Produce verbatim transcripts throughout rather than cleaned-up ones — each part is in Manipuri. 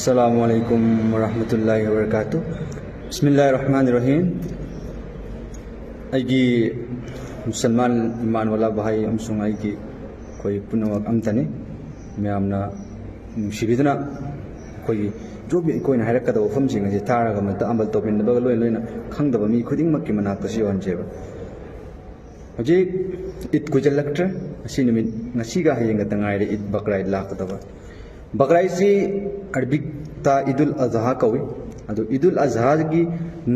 ꯑꯁꯂꯥꯃꯨ ꯑꯂꯥꯏꯀꯨꯝ ꯋꯔꯍꯃꯇꯨꯜꯂꯥꯍꯤ ꯋꯕꯔꯀꯥꯇꯨ꯫ ꯕꯤꯁꯃꯤꯜꯂꯥꯍꯤꯔ ꯔꯍꯃꯥꯅꯤꯔ ꯔꯍꯤꯝ꯫ ꯑꯩꯒꯤ ꯃꯨꯁꯜꯃꯥꯟ ꯏꯃꯥꯟ ꯋꯥꯂꯥ ꯚꯥꯏ ꯑꯃꯁꯨꯡ ꯑꯩꯒꯤ, ꯑꯩꯈꯣꯏ ꯄꯨꯝꯅꯃꯛ ꯑꯝꯇꯅꯤ꯫ ꯃꯌꯥꯝꯅ ꯅꯨꯡꯁꯤꯕꯤꯗꯨꯅ ꯑꯩꯈꯣꯏꯒꯤ ꯖꯣꯕꯤ ꯑꯩꯈꯣꯏꯅ ꯍꯥꯏꯔꯛꯀꯗꯕ ꯋꯥꯐꯝꯁꯤꯡ ꯑꯁꯤ ꯇꯥꯔꯒ ꯃꯇ ꯑꯃꯜ ꯇꯧꯕꯤꯅꯕꯒ ꯂꯣꯏꯅ ꯂꯣꯏꯅ ꯈꯪꯗꯕ ꯃꯤ ꯈꯨꯗꯤꯡꯃꯛꯀꯤ ꯃꯅꯥꯛꯇꯁꯨ ꯌꯧꯍꯟꯖꯦꯕ꯫ ꯍꯧꯖꯤꯛ ꯏꯗ ꯀꯨꯏꯖꯜꯂꯛꯇ꯭ꯔꯦ꯫ ꯉꯁꯤ ꯅꯨꯃꯤꯠ, ꯉꯁꯤꯒ ꯍꯌꯦꯡꯒꯇ ꯉꯥꯏꯔꯦ ꯏꯗ ꯕꯀ꯭ꯔꯥ ꯏꯗ ꯂꯥꯛꯀꯗꯕ꯫ ꯕꯀ꯭ꯔꯥ ꯏꯗꯁꯤ ꯑꯔꯕꯤꯛꯇ ꯏꯗꯨꯜ ꯑꯖꯍꯥ ꯀꯧꯏ꯫ ꯑꯗꯨ ꯏꯗꯨꯜ ꯑꯖꯍꯥꯒꯤ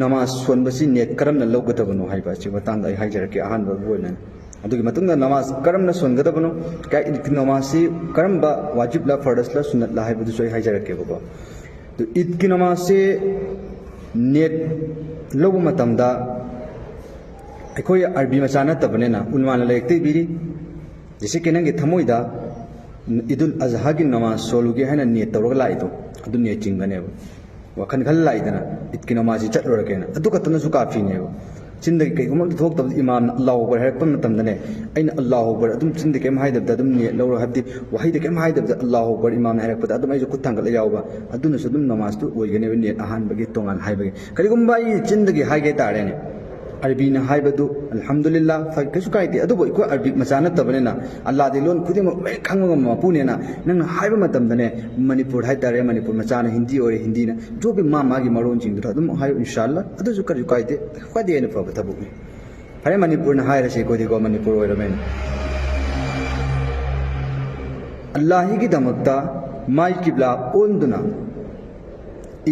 ꯅꯃꯥꯖ ꯁꯣꯟꯕꯁꯤ ꯅꯦꯠ ꯀꯔꯝꯅ ꯂꯧꯒꯗꯕꯅꯣ ꯍꯥꯏꯕ ꯑꯁꯤ ꯃꯇꯥꯡꯗ ꯑꯩ ꯍꯥꯏꯖꯔꯛꯀꯦ ꯑꯍꯥꯟꯕ ꯑꯣꯏꯅ꯫ ꯑꯗꯨꯒꯤ ꯃꯇꯨꯡꯗ ꯅꯃꯥꯖ ꯀꯔꯝꯅ ꯁꯣꯟꯒꯗꯕꯅꯣ, ꯀ-, ꯏꯗꯀꯤ ꯅꯃꯥꯖꯁꯤ ꯀꯔꯝꯕ ꯋꯥꯖꯤꯕꯂ, ꯐꯔꯗꯁꯂ, ꯁꯨꯟꯅꯠꯂ ꯍꯥꯏꯕꯗꯨꯁꯨ ꯑꯩ ꯍꯥꯏꯖꯔꯛꯀꯦꯕꯀꯣ꯫ ꯑꯗꯨ ꯏꯗꯀꯤ ꯅꯃꯥꯖꯁꯤ ꯅꯦꯠ ꯂꯧꯕ ꯃꯇꯝꯗ ꯑꯩꯈꯣꯏ ꯑꯔꯕꯤ ꯃꯆꯥ ꯅꯠꯇꯕꯅꯤꯅ ꯎꯟꯋꯥꯟꯅ ꯂꯥꯏꯔꯤꯛꯇ ꯏꯕꯤꯔꯤ꯫ ꯖꯦꯁꯦ ꯀꯤ ꯅꯪꯒꯤ ꯊꯃꯣꯏꯗ ꯏꯗꯨꯜ ꯑꯖꯍꯥꯒꯤ ꯅꯃꯥꯖ ꯁꯣꯜꯂꯨꯒꯦ ꯍꯥꯏꯅ ꯅꯤꯌꯠ ꯇꯧꯔꯒ ꯂꯥꯛꯏꯗꯣ, ꯑꯗꯨ ꯅꯤꯌꯠ ꯆꯤꯡꯒꯅꯦꯕ꯫ ꯋꯥꯈꯜ ꯈꯜ ꯂꯥꯛꯏꯗꯅ, ꯏꯗꯀꯤ ꯅꯃꯥꯖꯁꯤ ꯆꯠꯂꯨꯔꯒꯦꯅ, ꯑꯗꯨ ꯈꯛꯇꯅꯁꯨ ꯀꯥꯐꯤꯅꯦꯕ꯫ ꯆꯤꯟꯗꯒꯤ ꯀꯩꯒꯨꯝꯕ ꯑꯝꯇ ꯊꯣꯛꯇꯕꯗ ꯏꯃꯥꯝꯅ ꯑꯜꯂꯥꯍꯨ ꯑꯛꯕꯔ ꯍꯥꯏꯔꯛꯄ ꯃꯇꯝꯗꯅꯦ, ꯑꯩꯅ ꯑꯜꯂꯥꯍꯨ ꯑꯛꯕꯔ ꯑꯗꯨꯝ ꯆꯤꯟꯗ ꯀꯩꯝ ꯍꯥꯏꯗꯕꯗ ꯑꯗꯨꯝ ꯅꯤꯌꯠ ꯂꯧꯔꯣ, ꯍꯥꯏꯕꯗꯤ ꯋꯥꯍꯩꯗ ꯀꯩꯝ ꯍꯥꯏꯗꯕꯗ ꯑꯜꯂꯥꯍꯨ ꯑꯛꯕꯔ ꯏꯃꯥꯝꯅ ꯍꯥꯏꯔꯛꯄꯗ ꯑꯗꯨꯝ ꯑꯩꯁꯨ ꯈꯨꯠ ꯊꯥꯡꯒꯠꯂ ꯌꯥꯎꯕ, ꯑꯗꯨꯅꯁꯨ ꯑꯗꯨꯝ ꯅꯃꯥꯖꯇꯨ ꯑꯣꯏꯒꯅꯦꯕ ꯅꯤꯌꯠ ꯑꯍꯥꯟꯕꯒꯤ ꯇꯣꯉꯥꯟ ꯍꯥꯏꯕꯒꯤ꯫ ꯀꯔꯤꯒꯨꯝꯕ ꯑꯩ ꯆꯤꯟꯗꯒꯤ ꯍꯥꯏꯒꯦ ꯇꯥꯔꯦꯅꯦ, ꯑꯔꯕꯤꯅ ꯍꯥꯏꯕꯗꯨ ꯑꯜꯍꯝꯗꯨꯂꯤꯜꯂꯥ, ꯐꯩ, ꯀꯩꯁꯨ ꯀꯥꯏꯗꯦ꯫ ꯑꯗꯨꯕꯨ ꯑꯩꯈꯣꯏ ꯑꯔꯕꯤ ꯃꯆꯥ ꯅꯠꯇꯕꯅꯤꯅ, ꯑꯜꯂꯥꯗꯤ ꯂꯣꯟ ꯈꯨꯗꯤꯡꯃꯛ ꯂꯣꯏ ꯈꯪꯕ ꯉꯝꯕ ꯃꯄꯨꯅꯦꯅ ꯅꯪꯅ ꯍꯥꯏꯕ ꯃꯇꯝꯗꯅꯦ, ꯃꯅꯤꯄꯨꯔ ꯍꯥꯏꯇꯥꯔꯦ, ꯃꯅꯤꯄꯨꯔ ꯃꯆꯥꯅ ꯍꯤꯟꯗꯤ ꯑꯣꯏꯔꯦ, ꯍꯤꯟꯗꯤꯅ ꯖꯣꯕꯤ ꯃꯥ ꯃꯥꯒꯤ ꯃꯔꯣꯟꯁꯤꯡꯗꯨꯗ ꯑꯗꯨꯝ ꯍꯥꯏꯌꯨ, ꯏꯟꯁꯥꯜꯂꯥ, ꯑꯗꯨꯁꯨ ꯀꯔꯤꯁꯨ ꯀꯥꯏꯗꯦ, ꯈ꯭ꯋꯥꯏꯗꯒꯤ ꯍꯦꯟꯅ ꯐꯕ ꯊꯕꯛꯅꯤ꯫ ꯐꯔꯦ, ꯃꯅꯤꯄꯨꯔꯅ ꯍꯥꯏꯔꯁꯤ, ꯑꯩꯈꯣꯏꯗꯤꯀꯣ ꯃꯅꯤꯄꯨꯔ ꯑꯣꯏꯔꯕꯅꯤꯅ꯫ ꯑꯜꯂꯥꯍꯤꯒꯤꯗꯃꯛꯇ ꯃꯥꯏ ꯀꯤꯕ꯭ꯂꯥ ꯑꯣꯟꯗꯨꯅ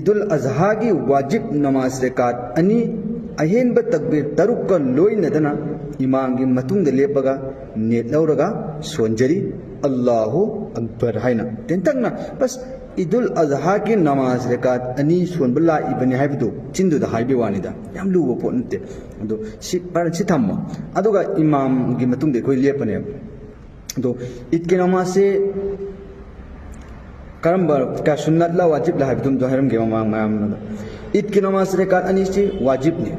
ꯏꯗꯨꯜ ꯑꯖꯍꯥꯒꯤ ꯋꯥꯖꯤꯕ ꯅꯃꯥꯖ ꯔꯦꯀꯥꯠ ꯑꯅꯤ, ꯑꯍꯦꯟꯕ ꯇꯛꯕꯤꯔ ꯇꯔꯨꯛꯀ ꯂꯣꯏꯅꯗꯅ ꯏꯃꯥꯝꯒꯤ ꯃꯇꯨꯡꯗ ꯂꯦꯞꯄꯒ ꯅꯦꯠ ꯂꯧꯔꯒ ꯁꯣꯟꯖꯔꯤ, "ꯑꯜꯂꯥꯍꯨ ꯑꯛꯕꯔ" ꯍꯥꯏꯅ꯫ ꯇꯦꯟꯇꯛꯅ ꯕꯁ ꯏꯗꯨꯜ ꯑꯖꯍꯥꯒꯤ ꯅꯃꯥꯖ ꯔꯦꯀꯥꯠ ꯑꯅꯤ ꯁꯣꯟꯕ ꯂꯥꯛꯏꯕꯅꯤ ꯍꯥꯏꯕꯗꯨ ꯆꯤꯟꯗꯨꯗ ꯍꯥꯏꯕꯒꯤ ꯋꯥꯅꯤꯗ, ꯌꯥꯝ ꯂꯨꯕ ꯄꯣꯠ ꯅꯠꯇꯦ꯫ ꯑꯗꯣ ꯁꯤ ꯄꯔ-, ꯁꯤ ꯊꯝꯃꯣ, ꯑꯗꯨꯒ ꯏꯃꯥꯝꯒꯤ ꯃꯇꯨꯡꯗ ꯑꯩꯈꯣꯏ ꯂꯦꯞꯄꯅꯦꯕ꯫ ꯑꯗꯣ ꯏꯗꯀꯤ ꯅꯃꯥꯖꯁꯦ ꯀꯔꯝꯕ, ꯀꯌꯥ ꯁꯨꯟꯅꯠꯂ ꯋꯥꯖꯤꯕꯂ ꯍꯥꯏꯕꯗꯨꯝꯗꯣ ꯍꯥꯏꯔꯝꯒꯦ ꯃꯃꯥꯡ ꯃꯌꯥꯝ ꯑꯃꯗ꯫ ꯏꯗꯀꯤ ꯅꯃꯥꯖ ꯔꯦꯀꯥꯠ ꯑꯅꯤꯁꯤ ꯋꯥꯖꯤꯕꯅꯤ꯫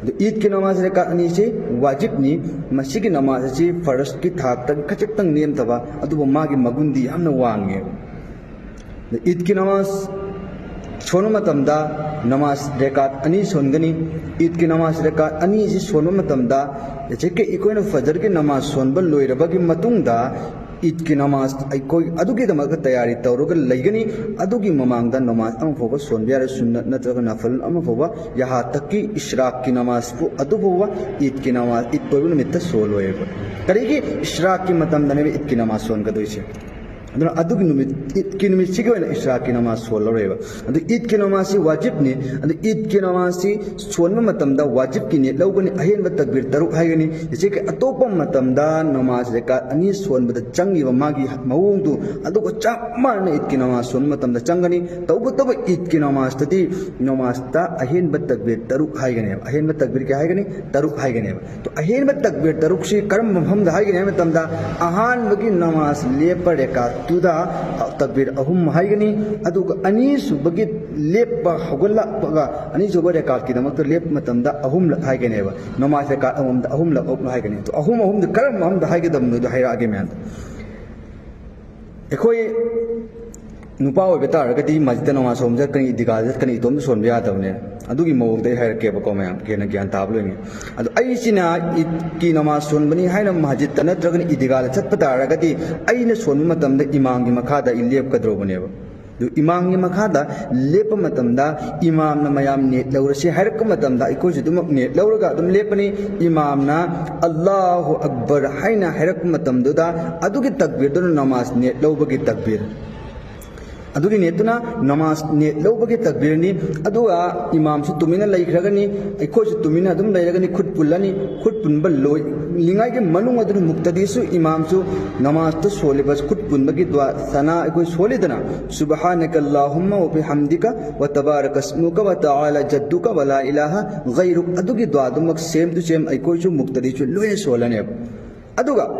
ꯑꯗꯣ ꯏꯗꯀꯤ ꯅꯃꯥꯖ ꯔꯦꯀꯥꯠ ꯑꯅꯤꯁꯤ ꯋꯥꯖꯤꯕꯅꯤ꯫ ꯃꯁꯤꯒꯤ ꯅꯃꯥꯖ ꯑꯁꯤ ꯐꯔꯁꯀꯤ ꯊꯥꯛꯇ ꯈꯖꯤꯛꯇꯪ ꯅꯦꯝꯊꯕ, ꯑꯗꯨꯕꯨ ꯃꯥꯒꯤ ꯃꯒꯨꯟꯗꯤ ꯌꯥꯝꯅ ꯋꯥꯡꯉꯦꯕ꯫ ꯏꯗꯀꯤ ꯅꯃꯥꯖ ꯁꯣꯟꯕ ꯃꯇꯝꯗ ꯅꯃꯥꯖ ꯔꯦꯀꯥꯠ ꯑꯅꯤ ꯁꯣꯟꯒꯅꯤ꯫ ꯏꯗꯀꯤ ꯅꯃꯥꯖ ꯔꯦꯀꯥꯠ ꯑꯅꯤꯁꯤ ꯁꯣꯟꯕ ꯃꯇꯝꯗ ꯍꯧꯖꯤꯛꯀꯤ ꯑꯩꯈꯣꯏꯅ ꯐꯖꯔꯒꯤ ꯅꯃꯥꯖ ꯁꯣꯟꯕ ꯂꯣꯏꯔꯕꯒꯤ ꯃꯇꯨꯡꯗ ꯏꯗꯀꯤ ꯅꯃꯥꯖ ꯑꯩꯈꯣꯏ ꯑꯗꯨꯒꯤꯗꯃꯛꯇ ꯇꯌꯥꯔꯤ ꯇꯧꯔꯒ ꯂꯩꯒꯅꯤ꯫ ꯑꯗꯨꯒꯤ ꯃꯃꯥꯡꯗ ꯅꯃꯥꯖ ꯑꯃ ꯐꯥꯎꯕ ꯁꯣꯟꯕ ꯌꯥꯔꯣꯏ, ꯁꯨꯟꯅꯠ ꯅꯠꯇ꯭ꯔꯒ ꯅꯐꯜ ꯑꯃ ꯐꯥꯎꯕ꯫ ꯌꯍꯥ ꯇꯛꯀꯤ ꯏꯁ꯭ꯔꯥꯛꯀꯤ ꯅꯃꯥꯖꯄꯨ ꯑꯗꯨ ꯐꯥꯎꯕ ꯏꯗꯀꯤ ꯅꯃꯥꯖ, ꯏꯗ ꯑꯣꯏꯕ ꯅꯨꯃꯤꯠꯇ ꯁꯣꯜꯂꯣꯏꯕ꯫ ꯀꯔꯤꯒꯤ? ꯏꯁ꯭ꯔꯥꯛꯀꯤ ꯃꯇꯝꯗꯅꯦꯕ ꯏꯗꯀꯤ ꯅꯃꯥꯖ ꯁꯣꯟꯒꯗꯣꯏꯁꯦ꯫ ꯑꯗꯨꯅ ꯑꯗꯨꯒꯤ ꯅꯨꯃꯤꯠ, ꯏꯗꯀꯤ ꯅꯨꯃꯤꯠꯁꯤꯒꯤ ꯑꯣꯏꯅ ꯏꯁ꯭ꯔꯥꯛꯀꯤ ꯅꯃꯥꯖ ꯁꯣꯜꯂꯔꯣꯏꯕ꯫ ꯑꯗꯨ ꯏꯗꯀꯤ ꯅꯃꯥꯖꯁꯤ ꯋꯥꯖꯤꯕꯅꯤ꯫ ꯑꯗꯨ ꯏꯗꯀꯤ ꯅꯃꯥꯖꯁꯤ ꯁꯣꯟꯕ ꯃꯇꯝꯗ ꯋꯥꯖꯤꯕꯀꯤ ꯅꯤꯌꯠ ꯂꯧꯒꯅꯤ, ꯑꯍꯦꯟꯕ ꯇꯛꯕꯤꯔ ꯇꯔꯨꯛ ꯍꯥꯏꯒꯅꯤ꯫ ꯍꯧꯖꯤꯛꯀꯤ ꯑꯇꯣꯞꯄ ꯃꯇꯝꯗ ꯅꯃꯥꯖ ꯔꯦꯀꯥꯠ ꯑꯅꯤ ꯁꯣꯟꯕꯗ ꯆꯪꯉꯤꯕ ꯃꯥꯒꯤ ꯃꯑꯣꯡꯗꯨ ꯑꯗꯨꯒ ꯆꯞ ꯃꯥꯟꯅꯅ ꯏꯗꯀꯤ ꯅꯃꯥꯖ ꯁꯣꯟꯕ ꯃꯇꯝꯗ ꯆꯪꯒꯅꯤ꯫ ꯇꯧꯕꯇꯕꯨ ꯏꯗꯀꯤ ꯅꯃꯥꯖꯇꯗꯤ ꯅꯃꯥꯖꯇ ꯑꯍꯦꯟꯕ ꯇꯛꯕꯤꯔ ꯇꯔꯨꯛ ꯍꯥꯏꯒꯅꯦꯕ꯫ ꯑꯍꯦꯟꯕ ꯇꯛꯕꯤꯔ ꯀꯌꯥ ꯍꯥꯏꯒꯅꯤ? ꯇꯔꯨꯛ ꯍꯥꯏꯒꯅꯦꯕ꯫ ꯑꯗꯣ ꯑꯍꯦꯟꯕ ꯇꯛꯕꯤꯔ ꯇꯔꯨꯛꯁꯤ ꯀꯔꯝꯕ ꯃꯐꯝꯗ ꯍꯥꯏꯒꯅꯤ ꯍꯥꯏꯕ ꯃꯇꯝꯗ, ꯑꯍꯥꯟꯕꯒꯤ ꯅꯃꯥꯖ ꯂꯦꯞꯄ ꯔꯦꯀꯥꯠꯇꯨꯗ ꯇꯛꯕꯤꯔ ꯑꯍꯨꯝ ꯍꯥꯏꯒꯅꯤ, ꯑꯗꯨꯒ ꯑꯅꯤꯁꯨꯕꯒꯤ ꯂꯦꯞꯄ ꯍꯧꯒꯠꯂꯛꯄꯒ ꯑꯅꯤꯁꯨꯕ ꯔꯦꯀꯥꯠꯀꯤꯗꯃꯛꯇ ꯂꯦꯞꯄ ꯃꯇꯝꯗ ꯑꯍꯨꯝꯂꯛ ꯍꯥꯏꯒꯅꯦꯕ꯫ ꯅꯃꯥꯖ ꯔꯦꯀꯥꯠ ꯑꯃꯃꯝꯗ ꯑꯍꯨꯝꯂꯛ ꯑꯍꯨꯝꯂꯛ ꯍꯥꯏꯒꯅꯤ꯫ ꯑꯗꯣ ꯑꯍꯨꯝ ꯑꯍꯨꯝꯗꯤ ꯀꯔꯝꯕ ꯑꯍꯨꯝꯗ ꯍꯥꯏꯒꯗꯕꯅꯣꯗꯣ ꯍꯥꯏꯔꯛꯑꯒꯦ ꯃꯌꯥꯝꯗ꯫ ꯑꯩꯈꯣꯏ ꯅꯨꯄꯥ ꯑꯣꯏꯕ ꯇꯥꯔꯒꯗꯤ ꯃꯁꯖꯤꯗꯇ ꯅꯃꯥꯖ ꯁꯣꯟꯕ ꯆꯠꯀꯅꯤ, ꯏꯗꯤꯒꯥꯗ ꯆꯠꯀꯅꯤ, ꯏꯇꯣꯝꯇ ꯁꯣꯟꯕ ꯌꯥꯗꯕꯅꯦ꯫ ꯑꯗꯨꯒꯤ ꯃꯑꯣꯡꯗ ꯑꯩ ꯍꯥꯏꯔꯛꯀꯦꯕꯀꯣ ꯃꯌꯥꯝ, ꯍꯦꯟꯅ ꯒ꯭ꯌꯥꯟ ꯇꯥꯕ ꯂꯣꯏꯅꯤ꯫ ꯑꯗꯣ ꯑꯩꯁꯤꯅ ꯏꯗꯀꯤ ꯅꯃꯥꯖ ꯁꯣꯟꯕꯅꯤ ꯍꯥꯏꯅ ꯃꯁꯖꯤꯗꯇ ꯅꯠꯇ꯭ꯔꯒꯅ ꯏꯗꯤꯒꯥꯗ ꯆꯠꯄ ꯇꯥꯔꯒꯗꯤ ꯑꯩꯅ ꯁꯣꯟꯕ ꯃꯇꯝꯗ ꯏꯃꯥꯝꯒꯤ ꯃꯈꯥꯗ ꯑꯩ ꯂꯦꯞꯀꯗꯧꯕꯅꯦꯕ꯫ ꯑꯗꯨ ꯏꯃꯥꯝꯒꯤ ꯃꯈꯥꯗ ꯂꯦꯞꯄ ꯃꯇꯝꯗ ꯏꯃꯥꯝꯅ ꯃꯌꯥꯝ ꯅꯤꯌꯠ ꯂꯧꯔꯁꯤ ꯍꯥꯏꯔꯛꯄ ꯃꯇꯝꯗ ꯑꯩꯈꯣꯏꯁꯨ ꯑꯗꯨꯃꯛ ꯅꯤꯌꯠ ꯂꯧꯔꯒ ꯑꯗꯨꯝ ꯂꯦꯞꯄꯅꯤ꯫ ꯏꯃꯥꯝꯅ "ꯑꯜꯂꯥꯍꯨ ꯑꯛꯕꯔ" ꯍꯥꯏꯅ ꯍꯥꯏꯔꯛꯄ ꯃꯇꯝꯗꯨꯗ ꯑꯗꯨꯒꯤ ꯇꯛꯕꯤꯔꯗꯨꯅ ꯅꯃꯥꯖ ꯅꯤꯌꯠ ꯂꯧꯕꯒꯤ ꯇꯛꯕꯤꯔ꯫ ꯑꯗꯨꯒꯤ ꯅꯤꯌꯠꯇꯨꯅ ꯅꯃꯥꯖ ꯅꯤꯌꯠ ꯂꯧꯕꯒꯤ ꯇꯛꯕꯤꯔꯅꯤ꯫ ꯑꯗꯨꯒ ꯏꯃꯥꯝꯁꯨ ꯇꯨꯃꯤꯟꯅ ꯂꯩꯈ꯭ꯔꯒꯅꯤ, ꯑꯩꯈꯣꯏꯁꯨ ꯇꯨꯃꯤꯟꯅ ꯑꯗꯨꯝ ꯂꯩꯔꯒꯅꯤ, ꯈꯨꯠ ꯄꯨꯜꯂꯅꯤ꯫ ꯈꯨꯠ ꯄꯨꯟꯕ ꯂꯣꯏꯂꯤꯉꯥꯏꯒꯤ ꯃꯅꯨꯡ ꯑꯗꯨꯗ ꯃꯨꯛꯇꯗꯤꯁꯨ ꯏꯃꯥꯝꯁꯨ ꯅꯃꯥꯖꯇ ꯁꯣꯜꯂꯤꯕ ꯈꯨꯠ ꯄꯨꯟꯕꯒꯤ ꯗꯨꯋꯥ ꯁꯅꯥ ꯑꯩꯈꯣꯏ ꯁꯣꯜꯂꯤꯗꯅ, "ꯁꯨꯕꯍꯥꯅꯀ ꯑꯜꯂꯥꯍꯨꯝꯃ ꯋ ꯕꯤꯍꯝꯗꯤꯀ ꯋ ꯇꯕꯥꯔꯀ ꯏꯁꯃꯨꯀ ꯋ ꯇꯥꯂꯥ ꯖꯠꯗꯨꯀ ꯋ ꯂꯥ ꯏꯂꯥꯍ ꯒꯩꯔꯨꯛ", ꯑꯗꯨꯒꯤ ꯗꯨꯋꯥꯗꯨꯃꯛ ꯁꯦꯝ ꯇꯨ ꯁꯦꯝ ꯑꯩꯈꯣꯏꯁꯨ ꯃꯨꯛꯇꯗꯤꯁꯨ ꯂꯣꯏꯅ ꯁꯣꯜꯂꯅꯦꯕ꯫ ꯑꯗꯨꯒ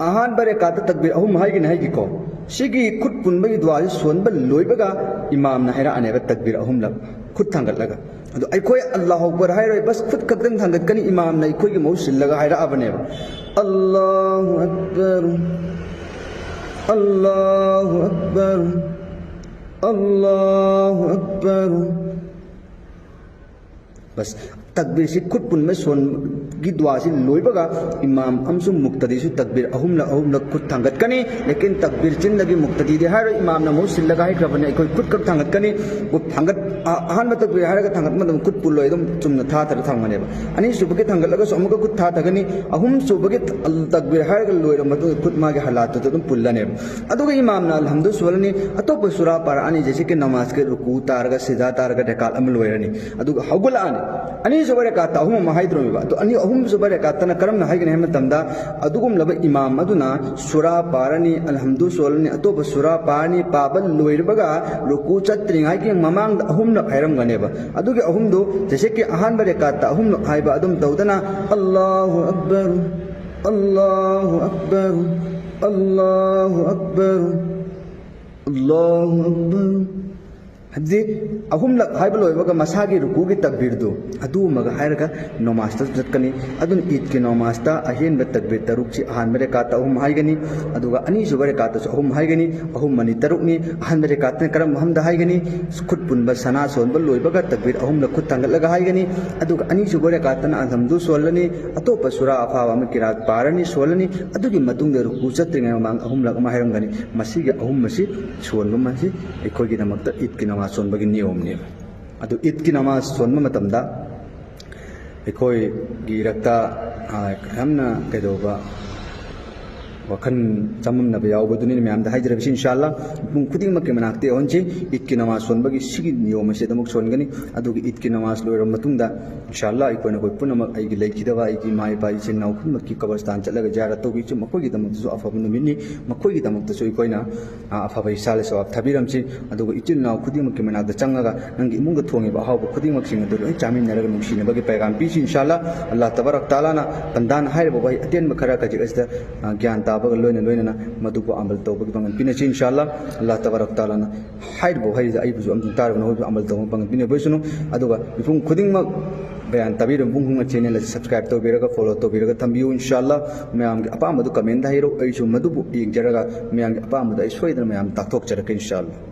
ꯑꯍꯥꯟꯕ ꯔꯦꯀꯥꯠꯇ ꯇꯛꯕꯤꯔ ꯑꯍꯨꯝ ꯍꯥꯏꯒꯅꯤ ꯍꯥꯏꯒꯤꯀꯣ꯫ ꯁꯤꯒꯤ ꯈꯨꯠ ꯄꯨꯟꯕꯒꯤ ꯗꯨꯋꯥꯁꯤ ꯁꯣꯟꯕ ꯂꯣꯏꯕꯒ ꯏꯃꯥꯝꯅ ꯍꯥꯏꯔꯛꯑꯅꯦꯕ ꯇꯛꯕꯤꯔ ꯑꯍꯨꯝꯂꯛ ꯈꯨꯠ ꯊꯥꯡꯒꯠꯂꯒ꯫ ꯑꯗꯣ ꯑꯩꯈꯣꯏ "ꯑꯜꯂꯥꯍꯨ ꯑꯛꯕꯔ" ꯍꯥꯏꯔꯣꯏ, ꯕꯁ ꯈꯨꯠ ꯈꯛꯇꯪ ꯊꯥꯡꯒꯠꯀꯅꯤ, ꯏꯃꯥꯝꯅ ꯑꯩꯈꯣꯏꯒꯤ ꯃꯍꯨꯠ ꯁꯤꯜꯂꯒ ꯍꯥꯏꯔꯛꯑꯕꯅꯦꯕ, "ꯑꯜꯂꯥꯍꯨ ꯑꯛꯕꯔ, ꯑꯜꯂꯥꯍꯨ ꯑꯛꯕꯔ", الله أكبر. ꯕꯁ, ꯇꯛꯕꯤꯔꯁꯤ ꯈꯨꯠ ꯄꯨꯟꯕ ꯁꯣꯟꯒꯤ ꯗꯨꯋꯥꯁꯤ ꯂꯣꯏꯕꯒ ꯏꯃꯥꯝ ꯑꯃꯁꯨꯡ ꯃꯨꯛꯇꯗꯤꯁꯨ ꯇꯛꯕꯤꯔ ꯑꯍꯨꯝꯂꯛ ꯑꯍꯨꯝꯂꯛ ꯈꯨꯠ ꯊꯥꯡꯒꯠꯀꯅꯤ꯫ ꯂꯦꯀꯤꯟ ꯇꯛꯕꯤꯔ ꯆꯤꯟꯗꯒꯤ ꯃꯨꯛꯇꯗꯤꯗꯤ ꯍꯥꯏꯔꯣꯏ, ꯏꯃꯥꯝꯅ ꯃꯍꯨꯠ ꯁꯤꯜꯂꯒ ꯍꯥꯏꯈ꯭ꯔꯕꯅꯤ꯫ ꯑꯩꯈꯣꯏ ꯈꯨꯠ ꯈꯛ ꯊꯥꯡꯒꯠꯀꯅꯤ꯫ ꯈꯨꯠ ꯊꯥꯡꯒꯠ-, ꯑ-, ꯑꯍꯥꯟꯕ ꯇꯛꯕꯤꯔ ꯍꯥꯏꯔꯒ ꯊꯥꯡꯒꯠꯄ ꯃꯇꯝꯗ ꯈꯨꯠ ꯄꯨꯜꯂꯣꯏ, ꯑꯗꯨꯝ ꯆꯨꯝꯅ ꯊꯥꯊꯔ ꯊꯝꯒꯅꯦꯕ꯫ ꯑꯅꯤꯁꯨꯕꯒꯤ ꯊꯥꯡꯒꯠꯂꯒꯁꯨ ꯑꯃꯨꯛꯀ ꯈꯨꯠ ꯊꯥꯊꯒꯅꯤ꯫ ꯑꯍꯨꯝꯁꯨꯕꯒꯤ ꯇꯛꯕꯤꯔ ꯍꯥꯏꯔꯒ ꯂꯣꯏꯔꯕ ꯃꯇꯨꯡꯗ ꯈꯨꯠ ꯃꯥꯒꯤ ꯍꯂꯥꯠꯇꯨꯗ ꯑꯗꯨꯝ ꯄꯨꯜꯂꯅꯦꯕ꯫ ꯑꯗꯨꯒ ꯏꯃꯥꯝꯅ ꯑꯜꯍꯝꯗꯨ ꯁꯣꯜꯂꯅꯤ, ꯑꯇꯣꯞꯄ ꯁꯨꯔꯥ ꯄꯥꯔꯛꯑꯅꯤ, ꯖꯩꯁꯦ ꯀꯤ ꯅꯃꯥꯖꯀꯤ ꯔꯨꯀꯨ ꯇꯥꯔꯒ ꯁꯤꯖꯥ ꯇꯥꯔꯒ ꯔꯦꯀꯥꯠ ꯑꯃ ꯂꯣꯏꯔꯅꯤ꯫ ꯑꯗꯨꯒ ꯍꯧꯒꯠꯂꯛꯑꯅꯤ꯫ ꯑꯅꯤꯁꯨꯕ ꯔꯦꯀꯥꯠꯇ ꯑꯍꯨꯝ ꯑꯃ ꯍꯥꯏꯗ꯭ꯔꯣꯕ? ꯑꯗꯣ ꯑꯅꯤ, ꯑꯍꯨꯝꯁꯨꯕ ꯔꯦꯀꯥꯠꯇꯅ ꯀꯔꯝꯅ ꯍꯥꯏꯒꯅꯤ ꯍꯥꯏꯕ ꯃꯇꯝꯗ, ꯑꯗꯨꯒꯨꯝꯂꯕ ꯏꯃꯥꯝ ꯑꯗꯨꯅ ꯁꯨꯔꯥ ꯄꯥꯔꯅꯤ, ꯑꯜꯍꯝꯗꯨ ꯁꯣꯜꯂꯅꯤ, ꯑꯇꯣꯞꯄ ꯁꯨꯔꯥ ꯄꯥꯔꯅꯤ, ꯄꯥꯕ ꯂꯣꯏꯔꯕꯒ ꯔꯨꯀꯨ ꯆꯠꯇ꯭ꯔꯤꯉꯩꯒꯤ ꯃꯃꯥꯡꯗ ꯑꯍꯨꯝꯂꯛ ꯍꯥꯏꯔꯝꯒꯅꯦꯕ꯫ ꯑꯗꯨꯒꯤ ꯑꯍꯨꯝꯗꯨ ꯖꯩꯁꯦ ꯀꯤ ꯑꯍꯥꯟꯕ ꯔꯦꯀꯥꯠꯇ ꯑꯍꯨꯝꯂꯛ ꯍꯥꯏꯕ ꯑꯗꯨꯝ ꯇꯧꯗꯅ, الله أكبر، الله أكبر، الله أكبر، الله أكبر꯫ ꯍꯥꯏꯕꯗꯤ ꯑꯍꯨꯝꯂꯛ ꯍꯥꯏꯕ ꯂꯣꯏꯕꯒ ꯃꯁꯥꯒꯤ ꯔꯨꯀꯨꯒꯤ ꯇꯛꯕꯤꯔꯗꯨ ꯑꯗꯨꯃꯒ ꯍꯥꯏꯔꯒ ꯅꯃꯥꯖꯇ ꯆꯠꯀꯅꯤ꯫ ꯑꯗꯨꯅ ꯏꯗꯀꯤ ꯅꯃꯥꯖꯇ ꯑꯍꯦꯟꯕ ꯇꯛꯕꯤꯔ ꯇꯔꯨꯛꯁꯤ ꯑꯍꯥꯟꯕ ꯔꯦꯀꯥꯠꯇ ꯑꯍꯨꯝ ꯍꯥꯏꯒꯅꯤ, ꯑꯗꯨꯒ ꯑꯅꯤꯁꯨꯕ ꯔꯦꯀꯥꯠꯇꯁꯨ ꯑꯍꯨꯝ ꯍꯥꯏꯒꯅꯤ꯫ ꯑꯍꯨꯝ ꯑꯅꯤ ꯇꯔꯨꯛꯅꯤ꯫ ꯑꯍꯥꯟꯕ ꯔꯦꯀꯥꯠꯇꯅ ꯀꯔꯝꯕ ꯃꯐꯝꯗ ꯍꯥꯏꯒꯅꯤ? ꯈꯨꯠ ꯄꯨꯟꯕ ꯁꯅꯥ ꯁꯣꯟꯕ ꯂꯣꯏꯕꯒ ꯇꯛꯕꯤꯔ ꯑꯍꯨꯝꯂꯛ ꯈꯨꯠ ꯊꯥꯡꯒꯠꯂꯒ ꯍꯥꯏꯒꯅꯤ꯫ ꯑꯗꯨꯒ ꯑꯅꯤꯁꯨꯕ ꯔꯦꯀꯥꯠꯇꯅ ꯑꯜꯍꯝꯗꯨ ꯁꯣꯜꯂꯅꯤ, ꯑꯇꯣꯞꯄ ꯁꯨꯔꯥ ꯑꯐꯥꯕ ꯑꯃ ꯀꯤꯔꯥꯠ ꯄꯥꯔꯅꯤ, ꯁꯣꯜꯂꯅꯤ꯫ ꯑꯗꯨꯒꯤ ꯃꯇꯨꯡꯗ ꯔꯨꯀꯨ ꯆꯠꯇ꯭ꯔꯤꯉꯩ ꯃꯃꯥꯡ ꯑꯍꯨꯝꯂꯛ ꯑꯃ ꯍꯥꯏꯔꯝꯒꯅꯤ꯫ ꯃꯁꯤꯒꯤ ꯑꯍꯨꯝ ꯑꯁꯤ ꯁꯣꯟꯕ ꯑꯁꯤ ꯑꯩꯈꯣꯏꯒꯤꯗꯃꯛꯇ ꯏꯗꯀꯤ ꯅꯃꯥꯖ ꯁꯣꯟꯕꯒꯤ ꯅꯤꯌꯣꯝꯅꯦꯕ꯫ ꯑꯗꯨ ꯏꯗꯀꯤ ꯅꯃꯥꯖ ꯁꯣꯟꯕ ꯃꯇꯝꯗ ꯑꯩꯈꯣꯏꯒꯤ ꯏꯔꯛꯇ, ꯑ, ꯌꯥꯝꯅ ꯀꯩꯗꯧꯕ ꯋꯥꯈꯜ ꯆꯃꯝꯅꯕ ꯌꯥꯎꯕꯗꯨꯅꯤ ꯃꯌꯥꯝꯗ ꯍꯥꯏꯖꯔꯤꯕꯁꯤ꯫ ꯏꯟꯁꯥ ꯑꯜꯂꯥ ꯃꯤꯄꯨꯝ ꯈꯨꯗꯤꯡꯃꯛꯀꯤ ꯃꯅꯥꯛꯇ ꯌꯧꯍꯟꯁꯤ꯫ ꯏꯗꯀꯤ ꯅꯃꯥꯖ ꯁꯣꯟꯕꯒꯤ ꯁꯤꯒꯤ ꯅꯤꯌꯣꯝ ꯑꯁꯤ ꯑꯗꯨꯃꯛ ꯁꯣꯟꯒꯅꯤ꯫ ꯑꯗꯨꯒ ꯏꯗꯀꯤ ꯅꯃꯥꯖ ꯂꯣꯏꯔꯕ ꯃꯇꯨꯡꯗ, ꯏꯟꯁꯥ ꯑꯜꯂꯥ ꯑꯩꯈꯣꯏꯅ ꯑꯩꯈꯣꯏ ꯄꯨꯝꯅꯃꯛ, ꯑꯩꯒꯤ ꯂꯩꯈꯤꯗꯕ ꯑꯩꯒꯤ ꯏꯃꯥ ꯏꯄꯥ ꯏꯆꯤꯟ ꯏꯅꯥꯎ ꯈꯨꯗꯤꯡꯃꯛꯀꯤ ꯀꯕꯔꯁꯇꯥꯟ ꯆꯠꯂꯒ ꯖꯤꯌꯥꯔꯠ ꯇꯧꯕꯤꯁꯤ꯫ ꯃꯈꯣꯏꯒꯤꯗꯃꯛꯇꯁꯨ ꯑꯐꯕ ꯅꯨꯃꯤꯠꯅꯤ, ꯃꯈꯣꯏꯒꯤꯗꯃꯛꯇꯁꯨ ꯑꯩꯈꯣꯏꯅ, ꯑ, ꯑꯐꯕ ꯏꯁꯥꯂ ꯁꯋꯥꯕ ꯊꯥꯕꯤꯔꯝꯁꯤ꯫ ꯑꯗꯨꯒ ꯏꯆꯤꯟ ꯏꯅꯥꯎ ꯈꯨꯗꯤꯡꯃꯛꯀꯤ ꯃꯅꯥꯛꯇ ꯆꯪꯉꯒ ꯅꯪꯒꯤ ꯏꯃꯨꯡꯗ ꯊꯣꯡꯉꯤꯕ ꯑꯍꯥꯎꯕ ꯈꯨꯗꯤꯡꯃꯛꯁꯤꯡ ꯑꯗꯨ ꯂꯣꯏ ꯆꯥꯃꯤꯟꯅꯔꯒ ꯅꯨꯡꯁꯤꯅꯕꯒꯤ ꯄꯩꯒꯥꯝ ꯄꯤꯁꯤ꯫ ꯏꯟꯁꯥ ꯑꯜꯂꯥ, ꯑꯜꯂꯥ ꯇꯕꯥꯔꯛ ꯇꯥꯂꯥꯅ ꯄꯟꯗꯥꯟ ꯍꯥꯏꯔꯤꯕ ꯋꯥꯍꯩ ꯑꯇꯦꯟꯕ ꯈꯔ ꯈꯖꯤꯛ ꯑꯁꯤꯗ, ꯑ, ꯒ꯭ꯌꯥꯟ ꯇꯥꯕꯒ ꯂꯣꯏꯅ ꯂꯣꯏꯅꯅ ꯃꯗꯨꯕꯨ ꯑꯃꯜ ꯇꯧꯕꯒꯤ ꯄꯥꯡꯒꯜ ꯄꯤꯅꯁꯤ꯫ ꯏꯟꯁꯥ ꯑꯜꯂꯥ, ꯑꯜꯂꯥ ꯇꯕꯥꯔꯛ ꯇꯥꯂꯥꯅ ꯍꯥꯏꯔꯤꯕ ꯋꯥꯍꯩꯁꯤꯗ ꯑꯩꯕꯨꯁꯨ ꯑꯃꯁꯨꯡ ꯇꯥꯔꯤꯕ ꯅꯈꯣꯏꯕꯨ ꯑꯃꯜ ꯇꯧꯕꯒꯤ ꯄꯥꯡꯒꯜ ꯄꯤꯅꯕ ꯑꯣꯏꯁꯅꯨ꯫ ꯑꯗꯨꯒ ꯃꯤꯄꯨꯝ ꯈꯨꯗꯤꯡꯃꯛ ꯕꯌꯥꯟ ꯇꯥꯕꯤꯔꯤꯕ ꯃꯤꯄꯨꯝ ꯈꯨꯗꯤꯡꯃꯛ ꯆꯦꯅꯦꯜ ꯑꯁꯤ ꯁꯕꯁꯀ꯭ꯔꯥꯏꯕ ꯇꯧꯕꯤꯔꯒ ꯐꯣꯂꯣ ꯇꯧꯕꯤꯔꯒ ꯊꯝꯕꯤꯌꯨ꯫ ꯏꯟꯁꯥ ꯑꯜꯂꯥ, ꯃꯌꯥꯝꯒꯤ ꯑꯄꯥꯝꯕꯗꯨ ꯀꯃꯦꯟꯗ ꯍꯥꯏꯔꯛꯎ꯫ ꯑꯩꯁꯨ ꯃꯗꯨꯕꯨ ꯌꯦꯡꯖꯔꯒ ꯃꯌꯥꯝꯒꯤ ꯑꯄꯥꯝꯕꯗꯨ ꯑꯩ ꯁꯣꯏꯗꯅ ꯃꯌꯥꯝ ꯇꯥꯛꯊꯣꯛꯆꯔꯛꯀꯦ꯫ ꯏꯟꯁꯥ ꯑꯜꯂꯥ꯫